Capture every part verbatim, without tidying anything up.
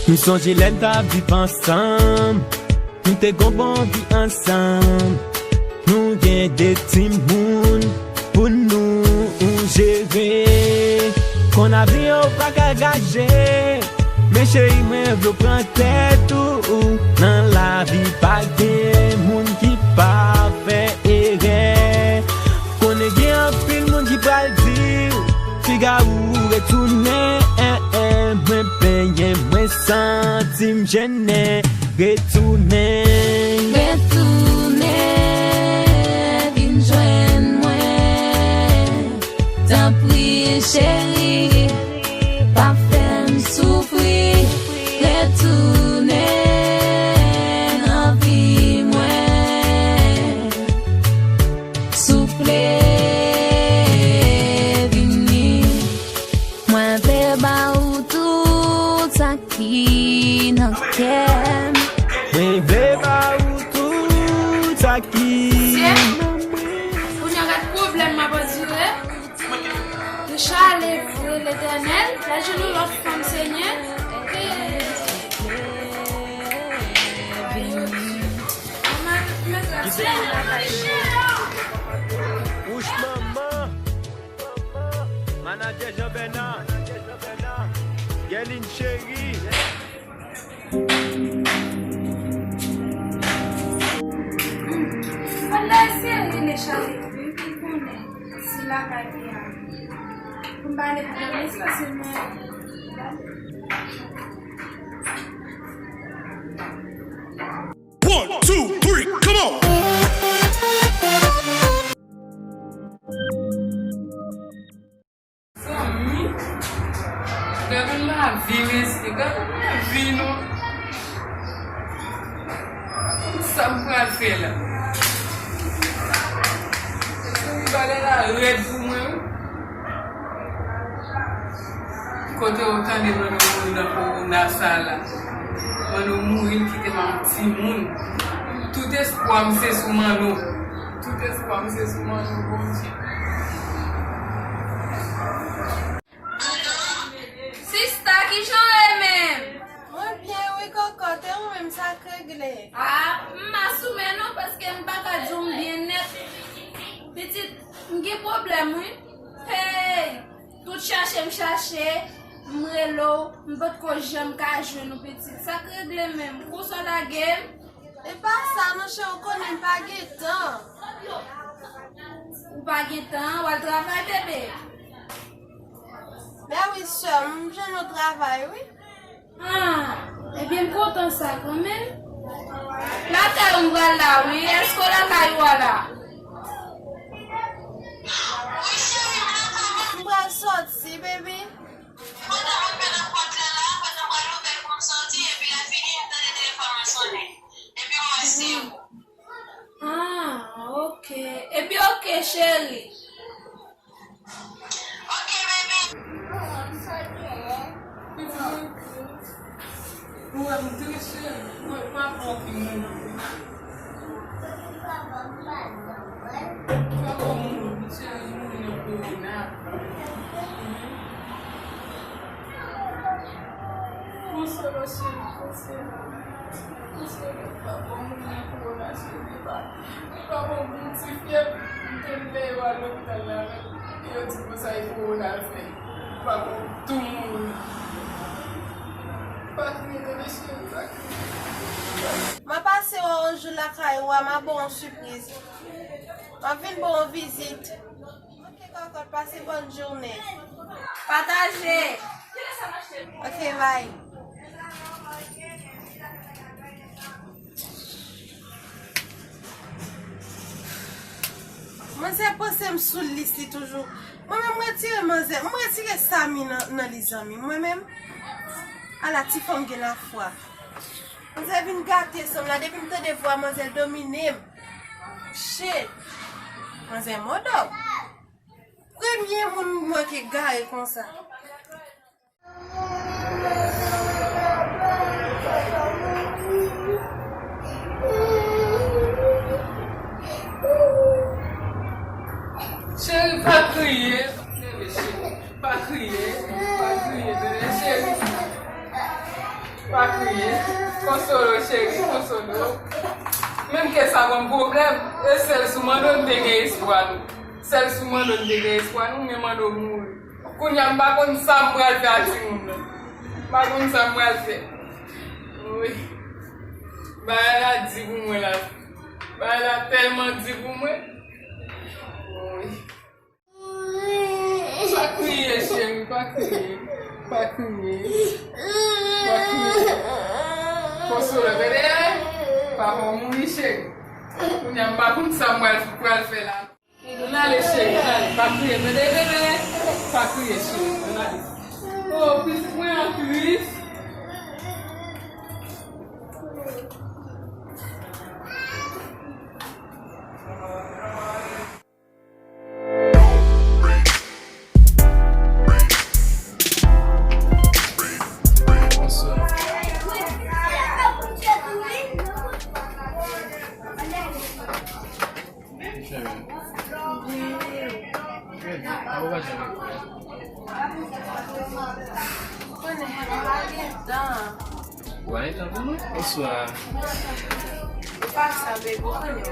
M sonje lè n t ap viv ansanm, nou te gon bon vi ansanm. Nou gen de timoun pou nou jere. Konn avni an ou pa ka gaje, men cheri mwen vle w pran tèt ou. Nan lavi pa gen moun ki pa fè erè. Konnen gen anpil moun ki pral di w, figa ou retounen. Mwen benyen, mwen santi m jennen. Retounen. Retounen, vin jwenn mwen. Tanpri, cheri, pa fè m soufri. Retounen nan vi mwen. Souple, vini. Mwen vle ba ou tout sa ki nan kè m. Mwen vle ba ou tout sa ki nan men m. Kounye a gad pwoblèm m ap andire. Richale vre Letènèl, lage nou lòt fanm, Senyè. Wouch manman. Manadjè Jean Bernard. Guerline chérie. Fòk la eseye rele Charlie tou, wi, pou l konnen si lakay li a. Pou m pale pou l, se mwen. One, two, three, come on! Zanmi, gade yon lavi, mesye, gade yon lavi, non. Sa m pral fè la? Bagay la rèd pou mwen, wi. Kote w tande Manno mouri nan kowona sa la? Manno mouri, l kite m ak timoun. Tout espwa m se sou Manno. Tout espwa m se sou Manno, Bondye. Sista, kijan w ye menm? Mwen byen wi, kòkòt, e ou menm, sa k regle? A, m masoumen non, paske m pa ka di w m byen nèt. Pitit, m gen pwoblèm wi. Hey! Tout chache m chache, m rele w, m potko janm ka jwenn ou pitit. Sa k regle menm? Konsa w lage m? E pa sa non, cheri, ou konnen m pa gen tan. Ou pa gen tan, w al travay, bebe? Ben wi, sè m, m jwenn yon travay, wi. Ah, ebyen, m kontan sa kanmenm. Lakay ou m pral la, wi. Èske w lakay ou a la? M pral sòti, baby. Pandan m ap pèt nan pòt la la, pandan m pral ouvè l pou m sòti, epi lè fini, m tande telefòn mwen sonnen. Epi m wè se ou. Ah, ok. Epi ok, cheri. Ok, baby. Ou wè m trè cheri, ou wè papa w ki mouri. Papa w mouri, cheri, li mouri nan kowona. Konsole w, cheri, konsole w. Konsole w, papa w mouri nan kowona, cheri, pa, li pa bon pou ti fyèv. M te lè yo al lopital la, men yo di konsa e kowona l fè. Papa w tou mouri. Pa kriye, tande cheri, pa kriye. M a pase wè w yon jou lakay ou a, m a ba w yon sipriz. M ap vin ba w yon vizit. Ok, kòkòt, pase bòn jounen. Pataje. Ok, bye. Manzè panse m sou lis li toujou. Mwen menm, m retire manzè, m retire Samy nan, nan lis zanmi m. Mwen menm, ala ti fanm gen lafwa. Manzè vin gate san m la, depi m tande vwa manzè l domine m. Shit! Manzè modo. Premye moun m wè k egare konsa. Cheri, pa kriye. Pa kriye, pa kriye, tande, cheri. Pa kriye. Konsole w, cheri, konsole w. Menm ke sa ban m pwoblèm, e sèl sou Mando m te gen espwa nou. Sèl sou Mando m te gen espwa nou, men Mando mouri. Kounye a, m pa konn sa m pral fè a timoun nan. M pa konn sa m pral fè. Wi. Bagay la di pou mwen la. Bagay la tèlman di pou mwen. Wi. Pa kriye, cheri, pa kriye. Pa kriye. Pa kriye. Konsole, tande. Papa w mouri, cheri. Kounye a, m pa konn sa m pral, pral fè la. Ann ale, cheri, ann ale. Pa kriye, tande, bebe. Pa kriye, cheri, ann ale. Oh, pitit mwen an tris. Ou pa gen tan pou mwen? Bonswa. Ou pa sa, baby, ou konnen.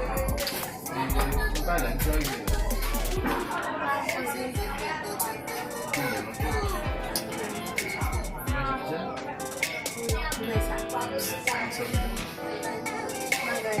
Ou pa la, m te rive la. Ou pa poze. Ou konnen, non? Ou manje deja? Wi, m fè sa. Sa m sòti. Bagay.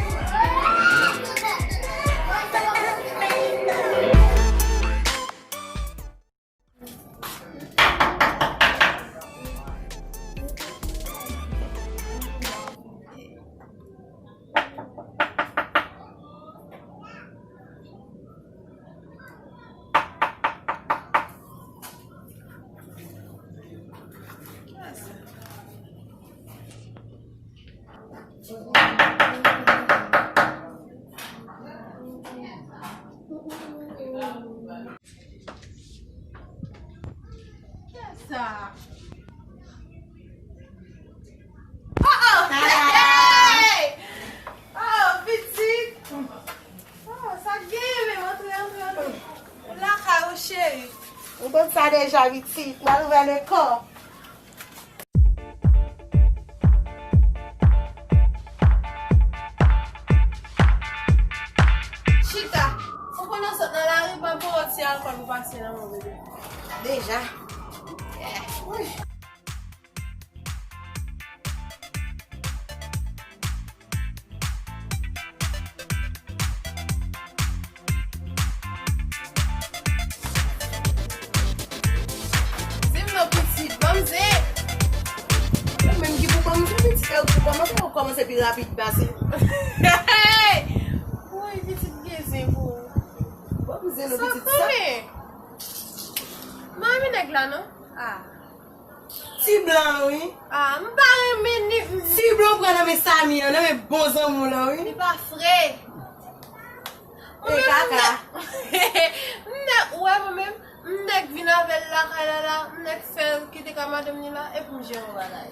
Kiyès sa? Oh, oh! Hey! Oh, pitit! Oh, sa k genyen menm? Antre, antre, antre. Ou lakay ou, cheri. Ou konn sa deja, pitit. M al ouvè lekò. Chita. Ou konn sot nan lari, pran yon ti alkòl pou pase nan men w, bebe. Deja. Yeah. Wi. Di m non, pitit, ban m zen. Ou menm ki pou ban m zen, pitit, e ou ki pou kòmanse, ou kòmanse pi rapid pase m. Woy, pitit gen zen pou ou. Ban m zen non, pitit, sa. M pa renmen nèg la non. Ah. Ti blan wi. Ah, m pa renmen ni. Ti blan pran nan men Samy an, nan men bon zanmi w lan wi. Li pa fre. E kaka. M nèk, ou wè mwen menm, m nèk vin avè l lakay la la, m nèk fè l kite kay madanm li la, epi m jere yon bagay.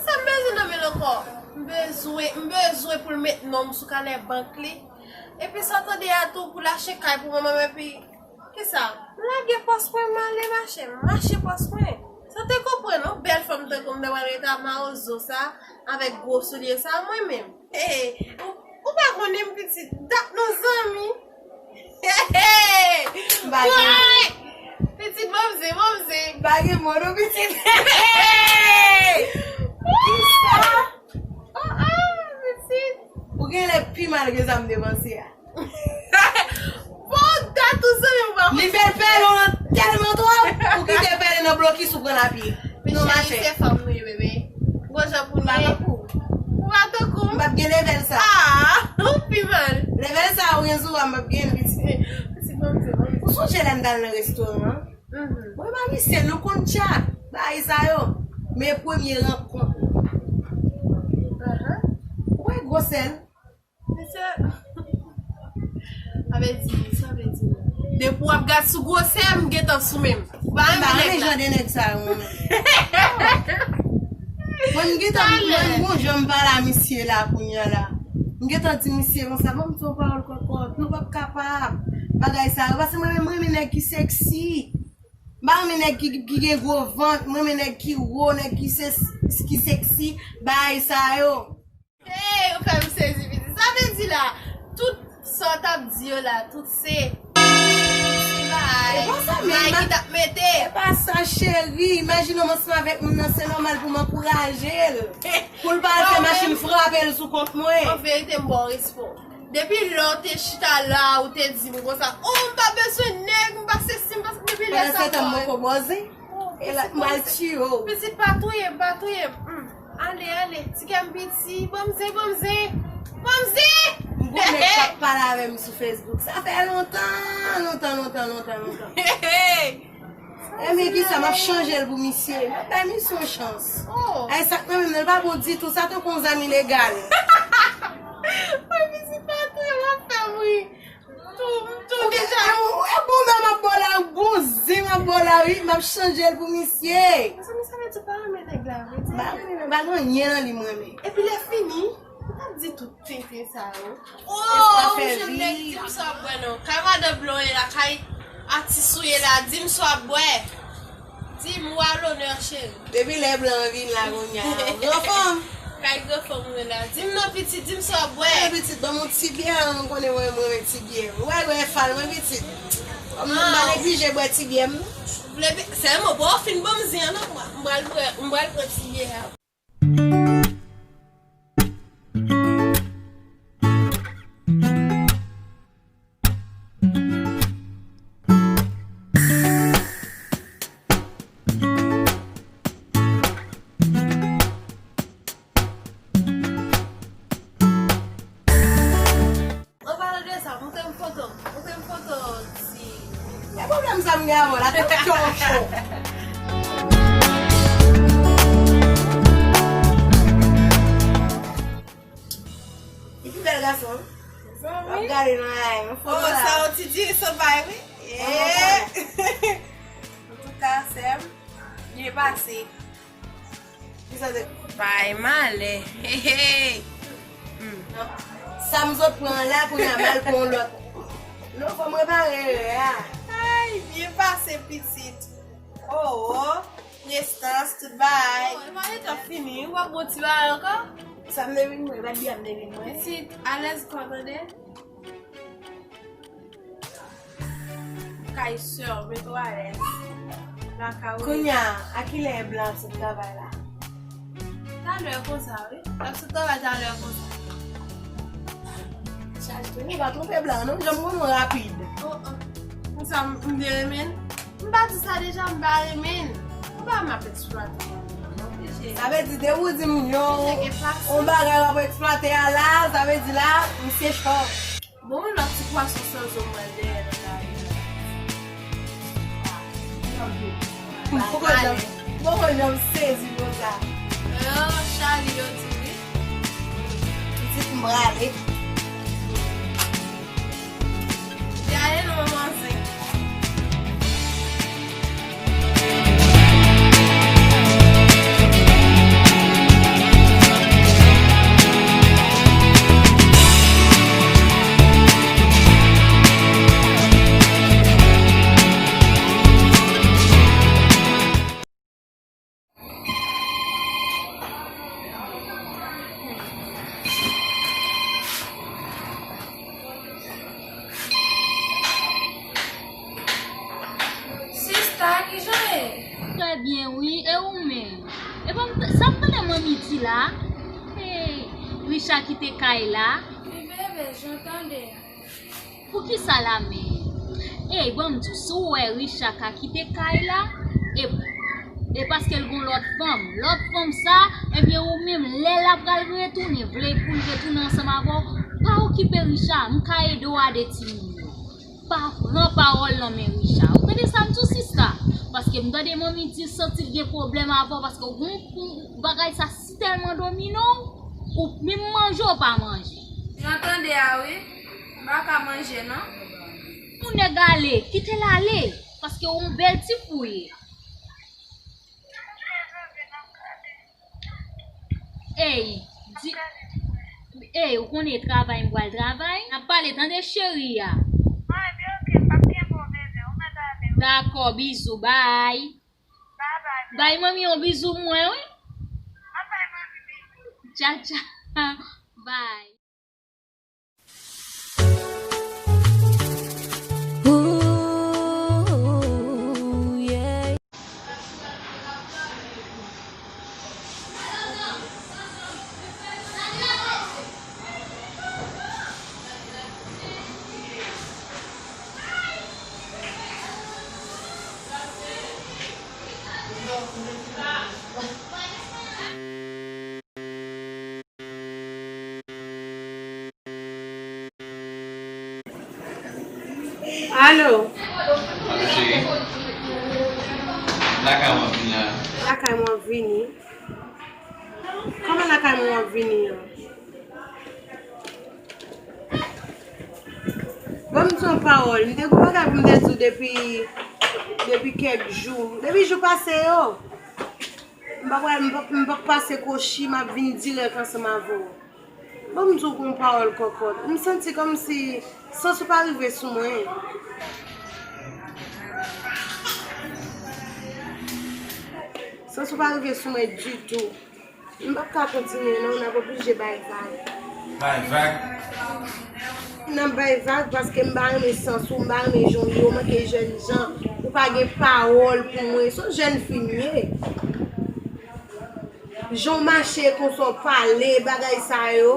Sa m bezwen nan men l ankò? M bezwen, m bezwen pou l met non m sou kanè bank li. Epi sa w tande a tou pou l achte kay pou manman m, epi Kisa? M lage pòs mwen, m ale mache, m mache pòs mwen. Sa w te konprann, yon bèl fanm tankou m ta pral rete ak mawozo sa, avèk gwo soulye sa, mwen menm. Hey, ou, ou pa konnen m pitit, dat nou zanmi. Hey, hey. Woy! Pitit, bon mze, bon mze. M pa gen mo non, pitit. Hey! Kisa? Oh, oh, pitit. Ou genlè pi mal ke sa m te panse a. Bon, dat ou zanmi ou pa konn. Li fè l pale w tèlman twòp, ou kite pale nan blokis ou pran lapye. Nou mache. Cheri, se fanm nou ye, bebe. Gwo jan pou nou ye. Ou pa tankou m. M p ap gen levèl sa. Ah, ou pi mal. Levèl sa ou gen sou ou a, m p ap gen l, pitit. Pitit, bon, se bon. Ou sonje lè n t al nan restoran an? Mwen pa misye, nou konn tchat, bagay sa yo. Men premye rankont. Ou wè gwosè l? Mesye, sa vle di, sa vle di. Depi w ap gad sou gwosè, m gentan sou men m. Ou pa renmen nèg la. M pa renmen jan de nèg sa yo, mwen menm. Mwen, m gentan, mwen, m gon jan m pale a misye la, kounye a la. M gentan di misye konsa, ban m di yon pawòl kòkòt, nou p ap kapab. Bagay sa yo, paske mwen menm, m renmen nèg ki sèksi. M pa renmen nèg ki, ki gen gwo vant, m renmen nèg ki wo, nèg ki se, ki seksi, bagay sa yo. Hey, ou fè m sezi, piti. Sa vle di la, tout sa w t ap di yo la, tout se, se bagay, bagay ki t ap mete. E pa sa, cheri. Imajine w ansanm avèk moun nan, se nòmal pou m ankouraje l. Pou l pa al fè machin frape l sou kont mwen. An verite, m ba w respè. Depi lè w te chita la, ou te di m konsa, oh, m pa bezwen nèg, m pa sesi, m pa, depi lè sa, pandan se tan m poko bòze. E la, m al tiye w. Pitit, pa touye m, pa touye m. Hmm. Ale, ale, ti kè m piti, ban m zen, ban m zen, ban m zen! M gon nèg k ap pale avè m sou Facebook. Sa fè lontan, lontan, lontan, lontan, lontan. Hey, hey. E men kisa, m ap chanje l pou misye. M ap bay misye yon chans. Oh. Ay, sa k nan menm nan, l pa bon ditou. Sa tankou yon zam ilegal. Mwen piti pa tou, w ap fè m ri. Tou, tou deja. E bon, men m ap ba w la, bon zen m ap ba w la, wi. M ap chanje l pou misye. Mezanmi, sa vle di w pa renmen nèg la, vre. M pa renmen, m pa gen anyen nan li m renmen. Epi lè fini, ou t ap di tout tenten sa yo. Oh, ou jwenn nèg, di m sa w ap bwè non. Kay madan Blan ye la, kay atis ou ye la, di m sa w ap bwè. Di m wa lonè, cheri. Depi lè Blan vin la kounye a, gran fanm. Kay gran fanm ou ye la. Di m non, pitit, di m sa w ap bwè. Mwen pitit, ban m yon ti byè, ou konnen mwen, mwen renmen ti byè. Ou wè, wè fal mwen pitit. Kòm m pa neglije bwè ti byè m. Vle bi-, sèlman, bon, w fin ban m zen an non, m pral bwè, m pral pran ti byè a. An palan de sa, montre m foto, montre m foto ti. E pwoblèm sa m gen avè w la, tout kè w cho. Li pi bèl gason. W ap gade nan ay, yon foto la. Oh, sa yon ti diri sot bay, wi. Antouka, sè m, byen pase. Bay malè. Hey, hey. Hmm. Sa m sot pran la, kounye a m al pran yon lòt. Non, fò m repare erè a. Ay, byen pase, pitit. Oh, oh. Prestans, tout bagay. Oh, e pa gentan fini, w ap bon ti bagay ankò? Sa m te vin mwen, e pa byen m te vin mwen. Pitit, alèz kò, tande? Kay sè w, mete w alèz. Lakay ou. Kounye a, a kilè Blan ap sot travay la? Talè konsa, wi. L ap sot travay talè konsa. Chaj tou, ou pa twonpe Blan, non? Janm konn ou rapid. Oh, oh. Konsa, m, m te renmen l. M pa di sa deja, m pa renmen l. Ou pa m ap eksplwate. Sa vle di, depi w di m yon, yon bagay w ap eksplwate a la, sa vle di la, misye cho. Bon, yon lòt ti pwason san zo mwen dèyè nan lari a. M poko janm, m poko janm sezi konsa. Oh, Charlie, yo di wi. Pitit m prale. Li ale non, manman zen. Sista, kijan w ye? Trè byen, wi. E ou menm? E pa m t-, sa m tande manmi di la? Hey, Richard kite kay la. Wi, bebe, jan tande. Poukisa la menm? Ey, ban m di w, si w wè Richard ka kite kay la, e, e paske l gon lòt fanm. Lòt fanm sa, ebyen ou menm, lè l ap pral retounen, vle pou l retounen ansanm avè w, pa okipe Richard, m ka ede w a de timoun yo. Pa pran pawòl nan men Richard. Ou tande sa m di w, sista? Paske m tande manmi di l santi l gen pwoblèm avè w, paske w gon, gon bagay sa si tèlman domine w, ou menm manje w pa manje. Jan tande a wi. M pa ka manje non. Pou nèg ale, kite l ale, paske w yon bèl ti fi w ye. Ey, di, ey, ou konnen travay m pral travay. N ap pale tande cheri a. An, ebyen oke, m p ap kenbe w bebe, ou mèt ale. Dakò, bizou, bay. Bay manmi yon bizou mwen, wi. Tcha, tcha. Bay. Alo. Alo, cheri. Lakay mwen vini la. Lakay mwen vini. Kòman lakay mwen w ap vini an? Ban m di yon pawòl. M te gen yon bagay pou m te di w depi, depi kèk jou. Depi jou pase yo. M pa pral, m pa, m pa pase kwochi, m ap vin dirèk ansanm avè w. Ban m di w yon pawòl kòkòt. M santi kòmsi sans ou pa rive sou mwen. Sans ou pa rive sou mwen ditou. M p ap ka kontinye non, n ap oblije bay vag. Bay vag? N ap bay vag paske m pa renmen sans ou, m pa renmen jan w ye, w manke jèn jan, ou pa gen pawòl pou mwen, se yon jèn fi m ye. Jan w mache konsa, w pale, bagay sa yo.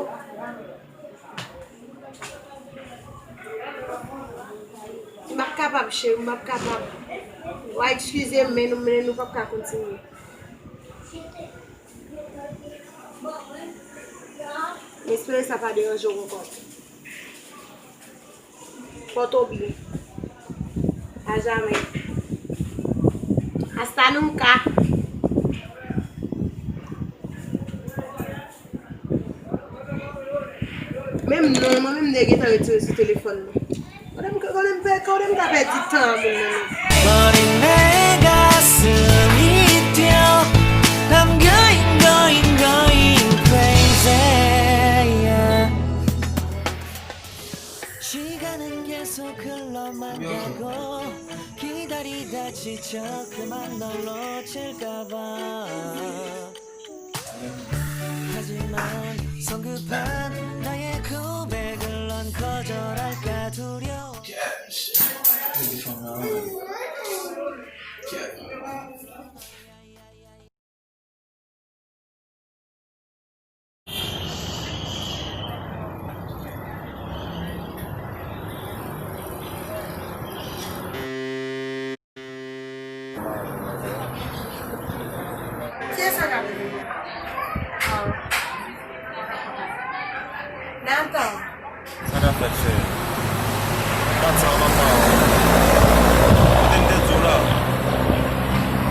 M p ap kapab, cheri, m p ap kapab. W a eskize m, men nou, men nou p ap ka kontinye. M espere sa pa deranje w ankò. Pòte w byen. A jamè. Hasta nunca. Menm non, mwen menm m te gentan retire sou telefòn nan. Kote m, kote m, kote m ka pèdi tan an moun nan menm? Kiyès sa k ap rele? Nathan. Sa k ap fèt, cheri? Dat sa w pa pale. Kote m te di w la?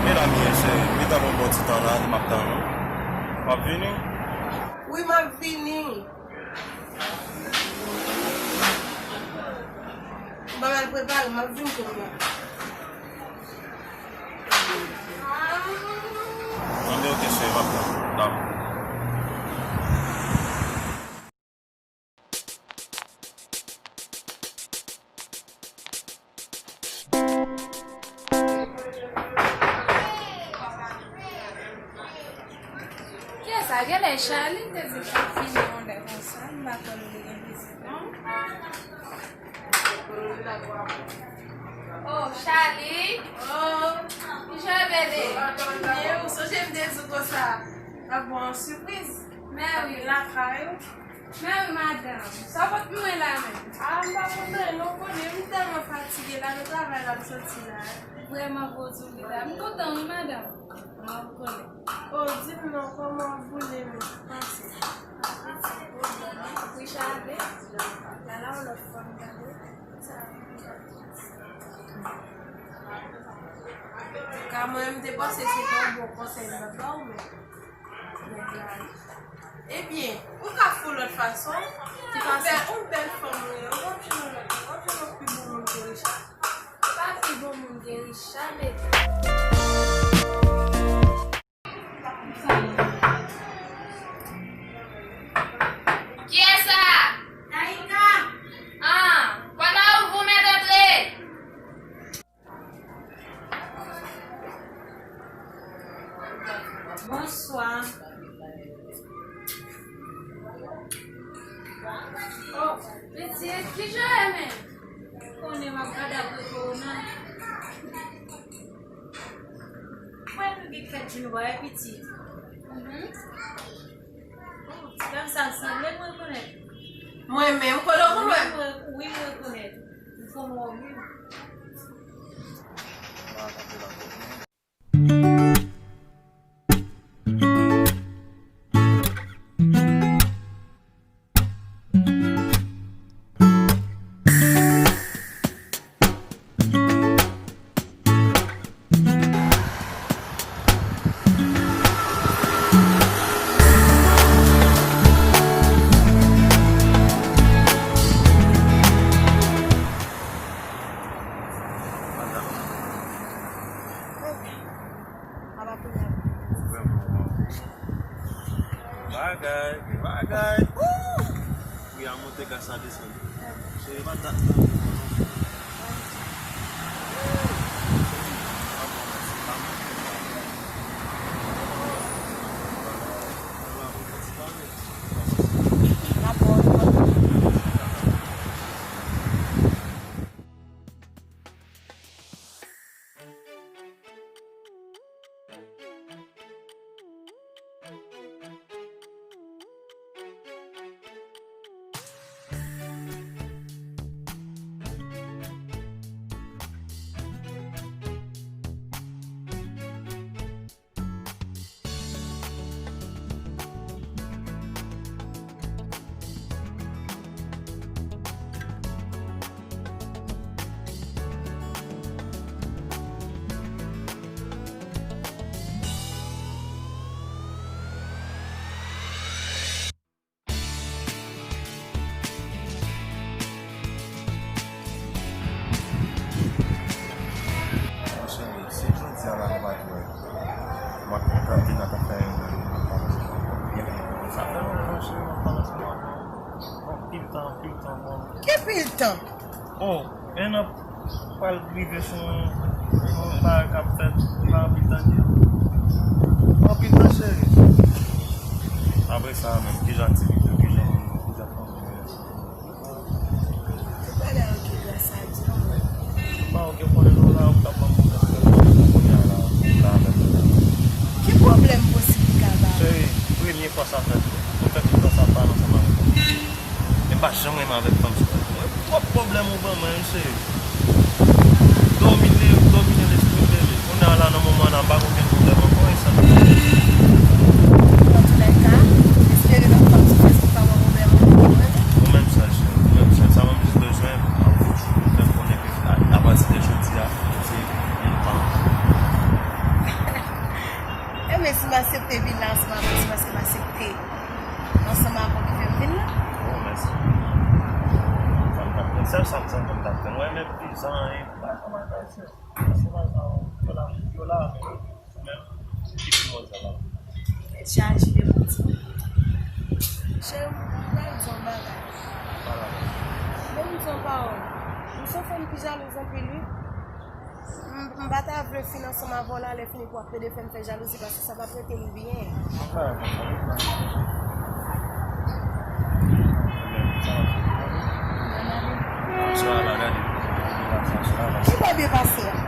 Men la m ye, cheri. Pita pou yon bon ti tan la, m ap tann ou. W ap vini? Wi, m ap vini. M pa mal prepare, m ap vin kounye a. Anben, oke, cheri, m ap tann. Dakò. Kiyès sa? Genlè Charline te di l t ap vini yon lè konsa, m pa kwè l te gen vizit non. Oh, Charlie! Oh! Kijan w ye, bebe? Byen, ou sonje m te di w konsa m ap ba w yon sipriz. Mèwi. Lakay ou. Mèwi, madanm. Sa w pot pou mwen la menm? A, m pa pot anyen non, ou konnen, m tèlman fatige la, nan travay la m soti la. Vrèman, pou w di w li la. M kontan wi, madanm. Mwen konnen. Oh, di m non, kòman w boule menm? Pase. Wi, chave. Lala, yon lòt fwa m gade. Ka mwen, m te panse se te yon bon konsèy m t ap ba w, men. Ebyen, ou ka fè yon lòt fason. Ki fason? Ou bèl, ou bèl fanm, wi. Ou p ap jwenn yon lòt, ou p ap jwenn yon pi bon moun ke Richard. Pa pi bon moun ke Richard, bebe. Kiyès sa? Taïka. Ah, kòman ou mèt antre? Bonswa. Oh, pitit, kijan w ye menm? Konnen m ap gade apre kowona. Mwen nou gen fèt jou nou ba pitit. Mhm. Oh, ti dam sa sanble mwen rekonèt. Mwen menm, kote w konn mwen? Wi, mwen rekonèt. M konn wè w wi. Bagay, bagay. Woo! Pri a monte, gaz la desann. Cheri, pa dat non. Monchè, si jodi a la nou pa t wè, m ap kontan vin ak afè yo. Sa fè lontan, cheri, m ap pale ansanm avè w. Bon, anpil tan, anpil tan, bon. Ki pil tan? Oh, en an pral rive sou yon, yon bagay k ap fèt, li pa anpil tan di. Anpil tan, cheri. Apre sa menm, kijan aktivite w, kijan moun yo, kijan fanmi yo ye? Tout bagay oke, gras a Dye. Bon, oke, konnen nou la, ou t ap ban m pwoblèm, kounye a la, ou la avè m la. Ki pwoblèm posib li ka ba ou? Cheri, premye fwa sa fèt, ou fè tout tan sa pale ansanm avè m. E m pa janm renmen avèk fanm sou tèt mwen. Twòp pwoblèm ou ban mwen, wi, cheri. Domine, domine lespri m, bebe. Kounye a la, nan moman la, m pa gen okenn pwoblèm ankò, e sa. Antoulèka, m espere nan fanm sou Facebook pa gen pwoblèm ankò, wi. Ou menm sèl, cheri, ou menm sèl. Sa mwen jis bezwen, fè m konnen ke, apati de jodi a, se vin pa. Ebyen, si m aksepte vin la ansanm avè w, se paske m aksepte ansanm avè w ki fè m vin la. Oh, mèsi. Sa m t ap tann, sèl sa m santi m t ap tann. Wè, men plis anyen, pa kòmanse. Ansanm avè w, yo la, yo la avè w. Ou menm, ki pi mòd sa la? Tèt chaje de Bondye. Cheri, m pral di w yon bagay. Pale avè m. Bon, m di w yon pawòl. M se yon fanm ki jalouz anpil, wi. M, m pa ta vle fin ansanm avè w la, lè fini pou w ap plede fè m fè jalouzi, paske sa p ap rete m byen. Ki pa byen pase a?